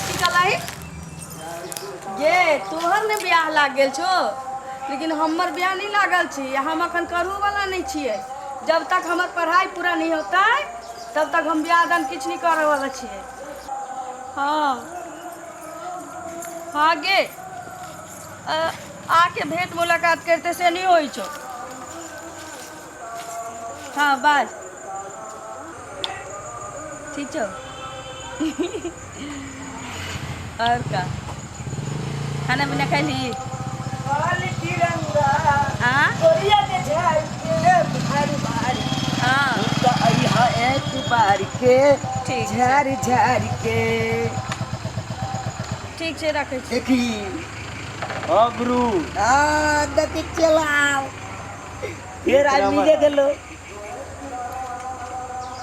की कहलही गे तोहर ने बियाह लाग गेल छौ लेकिन हमर बियाह नहि लागल छी आ हम अखन करू वाला नहि छियै। जब तक हमर पढ़ाई पूरा नहीं होतै तब तक हम बियाह दान किछु नहीं करे वाला छियै। हाँ हाँ गे, आके भेंट मुलाकात करते से नहीं होइ छौ। हाँ बाज, ठीक छौ। और का खाना पीना खैली? हाँ हाँ ठीक। झाड़ झाड़ के। ठीक छै, रखै छी। देखी। हाँ गुरु। हाँ देखी, चलाओ फिर आज मिले गेलो।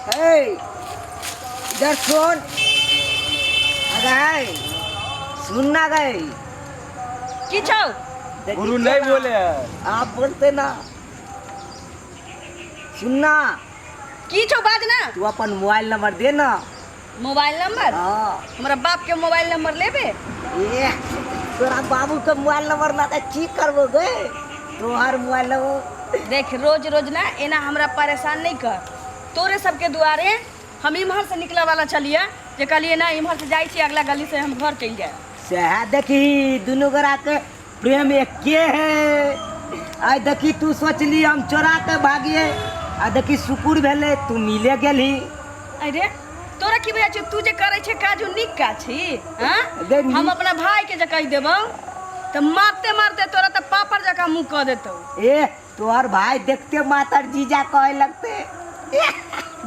हे इधर सुन, अरे सुन ना गए। की छौ? गुरु नहीं बोले है। आप बोलते ना, सुनना। की छौ, बाज ना। तू अपन मोबाइल नंबर दे ना। Mobile number? हाँ। हमरा बाप के मोबाइल नंबर लेबे? ए तोरा बाबू के मोबाइल नंबर ना त की करबो गे, तोहर मोबाइल नंबर। देख, रोज रोज ना एना हमरा परेशान नहीं कर। तोरे सबके दुआरे हम इम्हर से निकले वाला छलिए जे कहलिए ना इम्हर से जाइ छी, अगला गली से हम घर चलि जाए। सएह देखी, दुनू गोरा के प्रेम एके है। आइ देखी, तू सोचली हम चोरा के भागिए, आ देखी सुकुर भेलै, तू मिले गेलही। अरे तोरा की बुझाइ छौ, तू जे करै छै काज ओ नीक काज छी? हाँ? गे नीक- हम अपना भाई के जे कहि देबौ तऽ मारते मारते तोरा तऽ पापड़ जकाँ मुँह कऽ देतौ। ए तोहर भाई देखते मातर जीजा कहे लगते।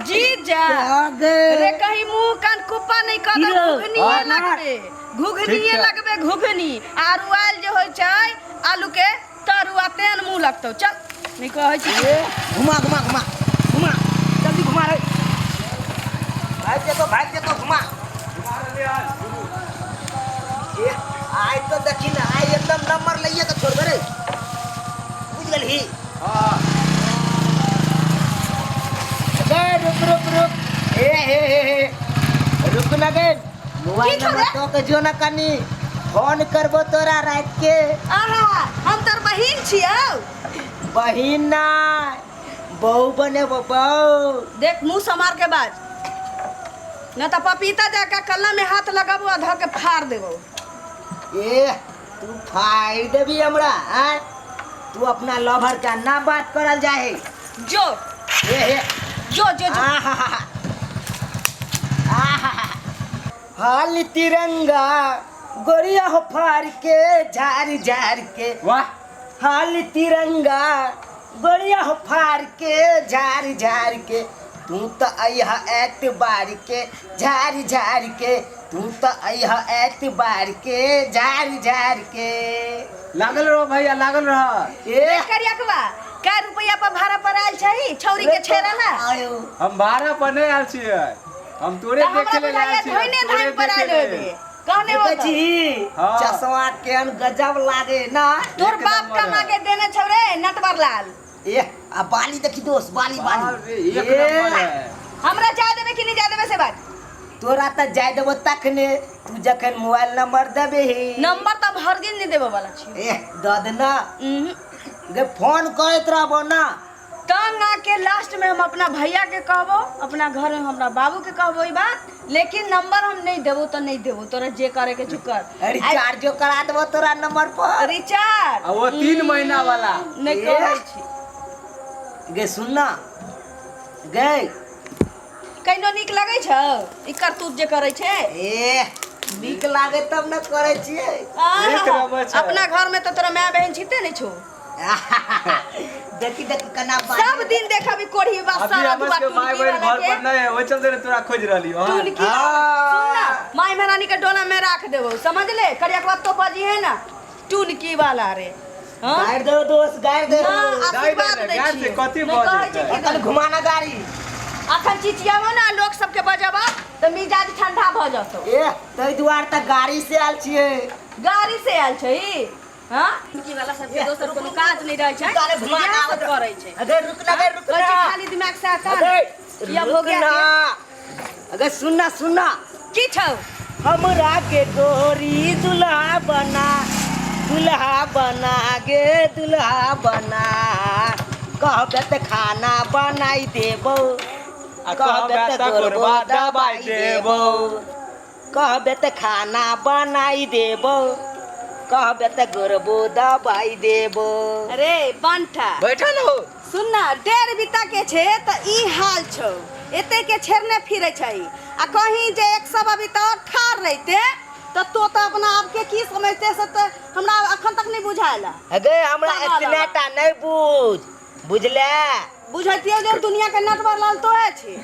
जीजा? आगे। रे कहीं मुंह कान कुप्पा नहीं कर दे। की रे? घुघनिए हाँ, ना। लगबे, घुघनिए ठीक छै। लगबे घुघनी। आरू आयल जे होइ छै आलू के तरुआ तेहन मुंह लगतौ। चल, नहीं कहै छी। ए घुमा घुमा घुमा घुमा, जल्दी घुमा रे, भाग जेतो, भाग जेतो, घुमा। ए आइ तो देखी ना, आइ एकदम नंबर लइए के छोड़बे रे, बुझ गेलही? हाँ। गे रुक रुक रुक, ए हे हे हे, रुक ना गे। मोबाइल की छौ नंबर रे? तो के जो ना, कनी फोन करबो तोरा रात के। आहा, हम तोर बहिन छियौ। बहिन ना, बहू बनेबो, बहू। देख, मुंह समार के बाज न तऽ पपीता जाके कल्ला में हाथ लगाबो आ धऽ के फाड़ देबो। ए तू फाड़ देबी हमरा? आय तू अपना लवर का ना बात करल जाए। जो। ए हे। जो जो जो। आहा आहा, हाल तिरंगा गोरिया हो फाड़ के झाड़ झाड़ के। वाह। हाल तिरंगा गोरिया हो फाड़ के झाड़ झाड़ के, तू तो अइहा एतबार के झाड़ झाड़ के, तू तो अइहा एतबार के झाड़ झाड़ के। लागल रहो भैया, लागल रह। ए करियकवा, कै रुपया पर भाड़ा पर आयल छही छौरी के छेड़ा ला? आयो। हम भाड़ा पर नहीं आयल छियै, हम तोरे तऽ हमरा देखे लेल बुझाइया आयल छियै। धोइने तोरे धान पर देखे आयल लेल। होबे कहने देखै होतौ। छी? हाँ। चश्मा केहन गजब लागे ना। तोर एक बाप नंबर कमा है। के देने छौ रे नटवर लाल। ए आ बाली देखी दोस्त, बाली बाप बाली। रे, एक ए, नंबर है। हमरा जाय देबे कि नहीं जाय देबे से बात? तोरा तऽ जाय देबो तखने, तू जखन मोबाइल नंबर देबही। नंबर तऽ हरगिज नहीं देबे वाला छी। ए दऽ दे ना। उहुं। गे फोन करैत रहबो ना। तंग आके लास्ट में हम अपना भैया के कहबो, अपना घर में हमरा बाबू के कहबो ई बात, लेकिन नंबर हम नहीं देबो तो नहीं देबो। तोरा जे करे के छौ कर। रिचार्जो करा देबो तोरा नंबर पर। रिचार्ज? आ वो 3 महीना वाला। नहीं। ए। कहै छी। गे सुन ना गे। कहिनो नीक लगै छौ ई करतूत जे करै छै? ए नीक लागे तब न करै छियै। आहा, एक नंबर छै। अपना घर में तो तोरा माय बहन छिते नहीं छौ। देखी देखी कना बाली। सब दिन देखबी कोढ़ी बा अभी सारा हमर दुआ सबके माय टुनकी बहन वाला घर के पर नहीं है, ओहि चलते ने तोरा खोज रहली हो। टुनकी हाँ। सुन ना, माय महारानी के डोला में राख देबो, समझ ले। करिया के बात तो बजी है ना, टुनकी वाला रे। हाँ? गारि दो दोस्त, गारि दो। ना, आशीर्वाद गारि दै दे, गारि से छियै। कथी नहि भऽ कहै छै जेतै? कि अखन घुमाना गाड़ी। अखन चिचियाबो ना, लोक सबके बजेबो तऽ मिजाज ठंडा भऽ जतौ। ए ताहि दुआरे तऽ गाड़ी से आयल छियै। गाड़ी से आयल छै हाँ? टुनकी वाला सबके दोसर कोनो काज नहि रहै छै, अरे घुमा इएह के सब आबैत रह। करै छै। अरे रुक ना गे, रुक कहै ना। छै खाली दिमाग से आता अरे या रुक हो गया ना। के? अरे सुन ना, सुन ना। की छौ? हमरा के गोरी दुल्हा बना, दुल्हा बना गे दुल्हा बना, कहबे तऽ खाना बनाई देबौ, आ कहबे तऽ गोरबा दबाई देबौ। कहबे तऽ खाना बनाई देबौ, कहबे तऽ गोरबो दबाई देबौ। अरे बंठा बैठल हो। सुन ना, 1.5 बीता के छे तऽ ई हाल छौ, एते के छेड़ने फिरे छै, आ कहीं जे 100 बीता और ठार रहते तऽ तो तऽ अपना आप के की समझते से तऽ हमरा अखन तक नहीं बुझायल। अगे हमरा कहाँ इतना लगा? टा नहीं बुझ, बुझले? बुझतियो जे दुनिया के नटवर लाल तो है छी।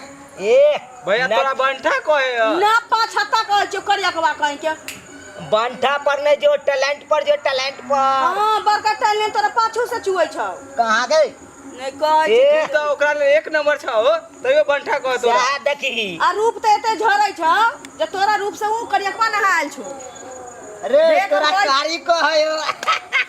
ए भैया तोरा बंठा कहे है। ना पाँच हत्ता कहै छियौ, करियकवा कहीं के। बंठा पर नहीं जो टैलेंट पर, जो टैलेंट पर। हाँ, बड़का टैलेंट तोरा पाछू से चुए छौ। कहाँ गए? नहीं कहै छी। ए, तू तऽ ओकरा लेल एक नंबर छौ, तैयो बंठा कह तोरा। सएह देखी। आ रूप तऽ एते झरै छौ जे तोरा रूप से ऊ करियकवा नहायल छौ। अरे देख तोरा बोल। कारी कहै हो।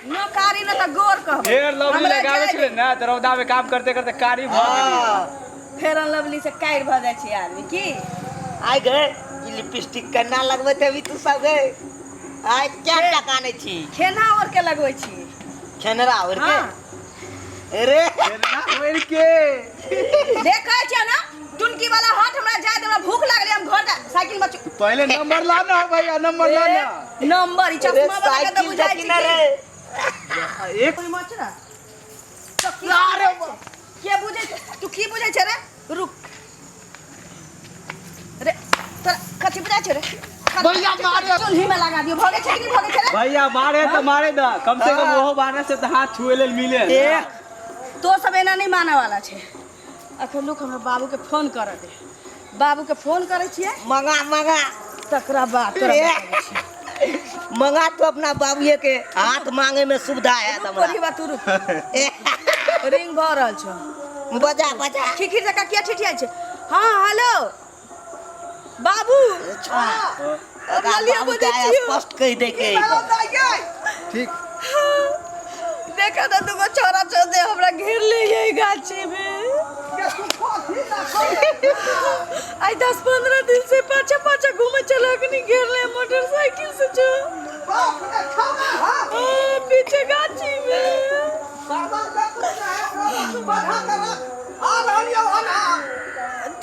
न कारी न तऽ गोर कहबै। फेर लवली हमरा लगाबै जाय छलै दे। ने तऽ रौदा में काम करते करते कारी भऽ गेलै। हाँ। फेर लवली से कारी भऽ जाइ छै आदमी की। आइ गए ई लिपस्टिक केना लगबैत हेबी तू सब गए? आइ क्या टका नै छी? खेना और के लगबै छी। खेनरा और के? हाँ। अरे खेना और के। देखै छियै ना टुनकी वाला हाथ हमरा जाय दे, हमरा भूख लागलै, हम घर जा साइकिल में पहले नंबर ला ना भैया, नंबर ला ना। नंबर ई अरे चश्मा वाला के तऽ साइकिल बुझाइ देखी छै ना कि- रे। एक कोई मच ना। तो की के बुझै छै? तू की बुझै छै रे? रुक रे, तोरा कथी बुझाइ छै रे? भैया मारे। चुल्ही में लगा दियो, भगे छै कि नहीं भगे छै रे? भैया मारे तऽ मारे द, कम से कम ओहो बारे से तऽ हाथ छुए लेल मिले। ए तो सब एना नहीं माने वाला छै। अखन लोक हमरा बाबू के फोन कर दे, बाबू के फोन करै छियै। मंगा मंगा तकरा बाद तोरा ए। बताबै छियै। मंगा तो अपना बाबूए के हाथ मांगे में सुविधा है रुक हमरा। कोढ़ी बा, तू रुक। ए, रिंग भऽ रहल छौ। बजा बजा। खिखिर जकाँ किया ठिठियाइ छै? हाँ हेलो बाबू। हाँ। ललिया बाबू बजै के आइ छियौ। स्पष्ट कहि दे के। ठीक। देखा तऽ दूगो छोरा छौ जे हमरा घेर ले गई गाछी में। आई 10-15 दिन से पाछा पाछा घूमे चला अखनी घेर ले मोटरसाइकिल से छौ। हाँ, पीछे गाछी में।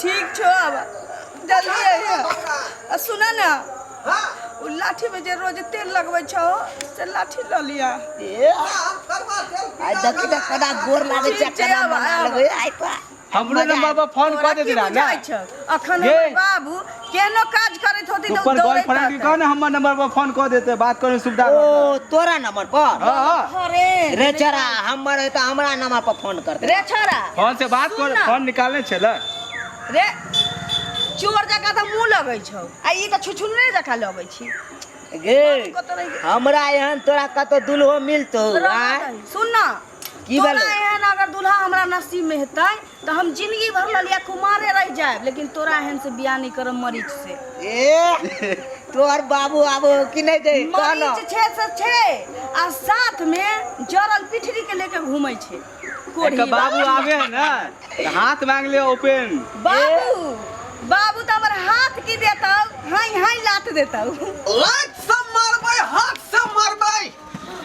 ठीक छौ, अब जल्दी अइहे। आ सुन ना, उ लाठी में जे रोज तेल लगबै छौ से लाठी लऽ लिअ। ए, आइ देखी तऽ कना गोर लागै छै, ठीक छै, कना आब, मना आब। लगै आइ तऽ। हमरो नंबर पर फोन तोरा कऽ देती की रहा ना। बुझाइ छौ? अखन ये। हमर बाबू केहनो काज करैत होती तऽ उ ऊपर दौड़ैत गर्लफ्रेंड के रहतै। कह ना हमर नंबर पर फोन कऽ देते, बात करे सुविधा ओ रहतै। तोरा नंबर पर? हाँ, हाँ। अरे रे छोरा, हमर है तऽ हमरा नंबर पर फोन करते। रे छोरा, फोन से बात सुन कर, ना। फोन निकालने छलै। रे चोर जकाँ तऽ मुँह लगै छौ, आ ई तऽ छुछुनरे जकाँ लगै छी। गे कतऽ रहि गेल? हमरा एहन तोरा कतौ दुल्हो मिलतौ? आँय? सुन ना, की तोरा भेलै? एहन अगर दुल्हा हमरा नसीब में हेतै तऽ हम जिंदगी भर ललिया कुमारे रहि जायब, लेकिन तोरा एहन से बियाह नहीं करब मरीज से। ए तोहर बाबू आबो कि नहीं गई? कह ना। मरीज छै से छै, आ साथ में जरल पिठरी के लेके घूमै छै। कोढ़ी एक बाबू आबे है ना तऽ हाथ मांग ले ओपन। बाबू, बाबू तऽ हमर हाथ की देतौ, हाई हाई लात देतौ। लात से मारबै, हाथ से मारबै,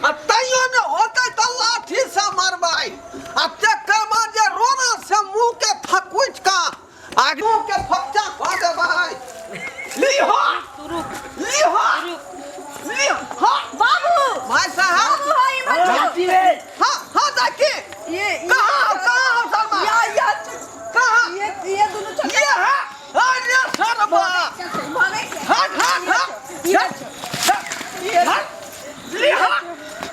आ तैयो ने होतै तऽ लाठी से मारबै, आ तकर बाद जे रोना से मुँह के थकुचि कऽ आ मुँह के फक्चा कऽ देबै। लिहो लिहो लिहो। बाबू, भाई साहब। बाबू, हाय इमहर छौ। लाठी रे। हाँ हाँ देखी। ये कहाँ हो, कहाँ हो शर्मा? या या कहाँ? ये दोनों चल। ये है। अरे शर्मा। भगै छै। हट हट हट। ये छौ। ये हट। लिहो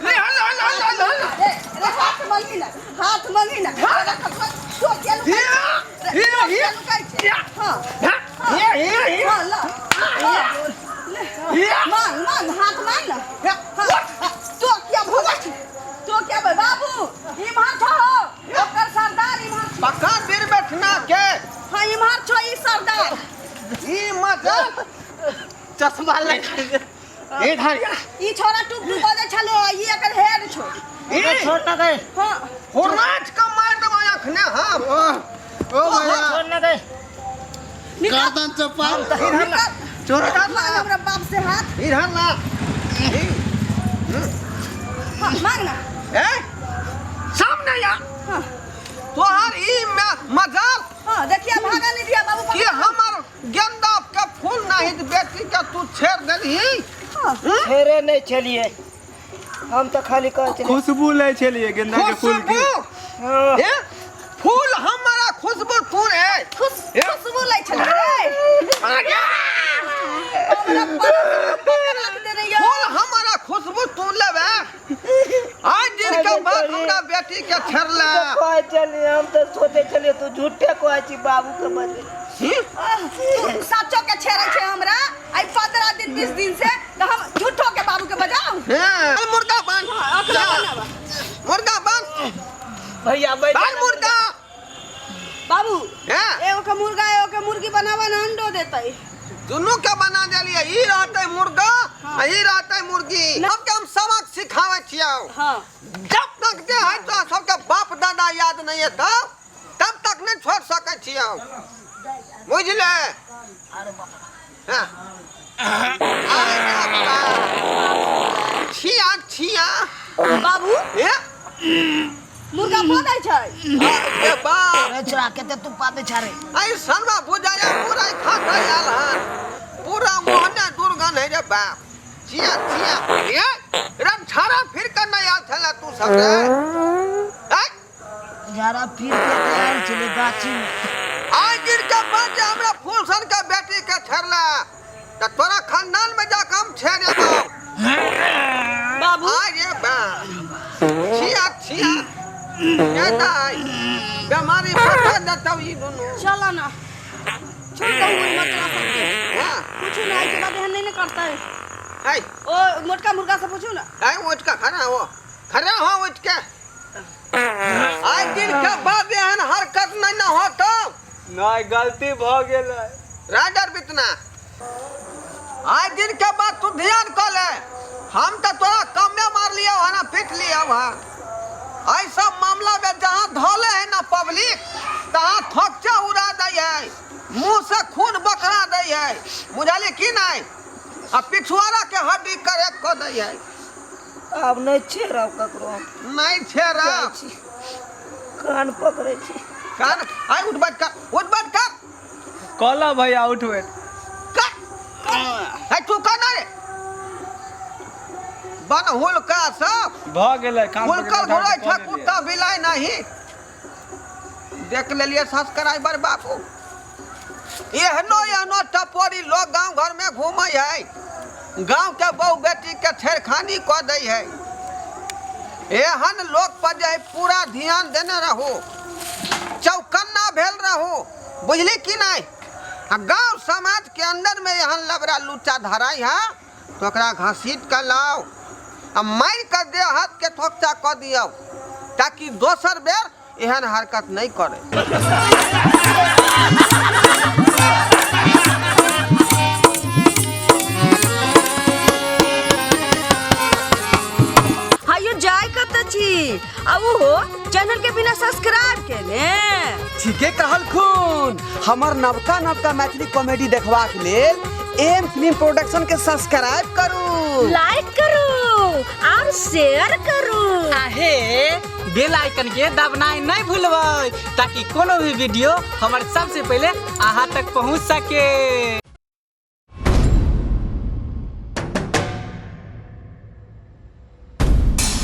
लिहो ला ला ला ला ला। रे रे हाथ मंगी ना, हाथ मंगी ना। तो के लुकाइ ये छै? ये तो ये के लुकाइ छै? हाँ ये ये ये हाँ ला। हाँ, ले। ये। मांग मांग हाथ मांग ना। हाँ, तो क्या भगै छी? तो क्या बे बाबू इम्हर छौ, ओकर सरदार इम्हर छौ। पक्का दिन बैठना के। हाँ इम्हर छौ ई सरदार। ई मजा चश्मा लगा ए धारिया। ई छोरा टुक टुक बजै छलो, ई एकर हेड छौ। ई छोड़ ना गए। हाँ होराज के मार देबै अखने हम। ओ भैया छोड़ ना गए। निकल गर्दन चपाल निकल। चोरा मांग हमरा बाप से हाथ। इधर ला। हाँ, मांग ना। ए सामने या। हाँ। तोहर ई मजाल। हाँ, देखिए भागा नहीं दिया बाबू। कि हमर गेंदा के फूल नहीं बेटी के तू छेड़ देलही। हाँ। छेड़े नहीं छलिए हम तो खाली कहै छलिए खुशबू लै छलिए गेंदा के फूल के। खुशबू ए फूल हमारा खुशबू तू रे खुशबू लै छलिए रे। हमरा पकड़ा के देने यो। फूल हमारा खुशबू तू लेबे। आज दिन के बाद हमरा बेटी के छेड़ले। कहै छलिए हम तो सोचै छलिए तू झूठे कहै छी बाबू के बदले। तू साचो के छेड़ै छै हमरा आई 15 दिन 20 दिन से तो हम झूठो के बाबू के बजाऊ। हां मुर्गा बन। मुर्गा बन भैया बैठ बाल मुर्गा बाबू। हां एगो के मुर्गा एगो के मुर्गी बनावा न अंडो देतै। दुनू के बना देलिए। ई रहतै मुर्गा आ ई रहतै मुर्गी। सबके हम सबक सिखाबै छियौ। हां जब तक जे है तो सबके बाप दादा याद नहीं एतौ तब तक नहीं छोड़ सकै छियौ। बुझले? हां छिया छिया बाबू। ए मुर्गा पोदै छै। ए बाप रे छोरा के तू पाते छारे। आई सनमा बुझाया पूरा खा खा आयल हन पूरा मोहने दुर्गन है रे बाप। छिया छिया ए रम छाड़ा फिर के नहीं आयल छला तू सब रे। झाड़ा फिर के आयल छले गाछी में। आज दिन के बाद जे हमरा फूल सन के बेटी के छेड़ला त तोरा खानदान में जा के हम छेड़ेबौ बाबू। अरे बाप छिया छिया ए दाई बीमारी पकड़ देतौ ई दुनू। चलो ना छोड़ दो कोई मत सबके। हां पूछू ना के बाद एहन नहीं न करतै। ए ओ मोटका मुर्गा से पूछू ना। ए उठ के खड़ा हो खड़ा हो उठ के। आज दिन के बाद एहन हरकत नहीं न होतौ। नहीं गलती भ गेलै। राजर बितना आज दिन के बाद तू ध्यान कर ले। हम तो तोरा कमे मार लिया है ना पीट लिया है। ऐसा मामला में जहाँ धोले है ना पब्लिक तहाँ थोकचा उड़ा दै है मुंह से खून बकरा दै है। बुझलिए की नहीं? आ पिछुआरा के हड्डी करे को दै है। आब नहीं छेड़ब ककरो। नहीं छेड़ब। कान पकड़ै छी। कान आई उठ बैठ कर उठ बैठ कर। कहला भैया उठ बैठ कर। तू कर रे बन हुलका सब भ गेलै। कान हुलकल घुरै छ कुत्ता बिलाइ नहीं। देख लेलिए सब्सक्राइबर बापू। एहनो एहनो टपोरी लोग गांव घर में घूमै है गांव के बहु बेटी के छेड़खानी क दै है। एहन लोग पर जे पूरा ध्यान देने रहू चौकन्ना भेल रहू। बुझली की नहीं? आ गांव समाज के अंदर में एहन लबरा लुच्चा धराई है तो ओकरा घसीट के लाओ आ मारि के देह हाथ के ठोकचा क दियौ ताकि दोसर बेर एहन हरकत नहीं करे। हायो जाय कत छी आ उहो चैनल के बिना सब्सक्राइब केने। ठीके कहलखुन। हमर नवका नवका मैथिली कॉमेडी देखबाक लेल एम फिल्म प्रोडक्शन के सब्सक्राइब करू, लाइक करू और शेयर करू। आहे बेल आइकन के दबनाइ नहीं भूलबै ताकि कोनो भी वीडियो हमर सबसे पहले अहाँ तक पहुँच सके।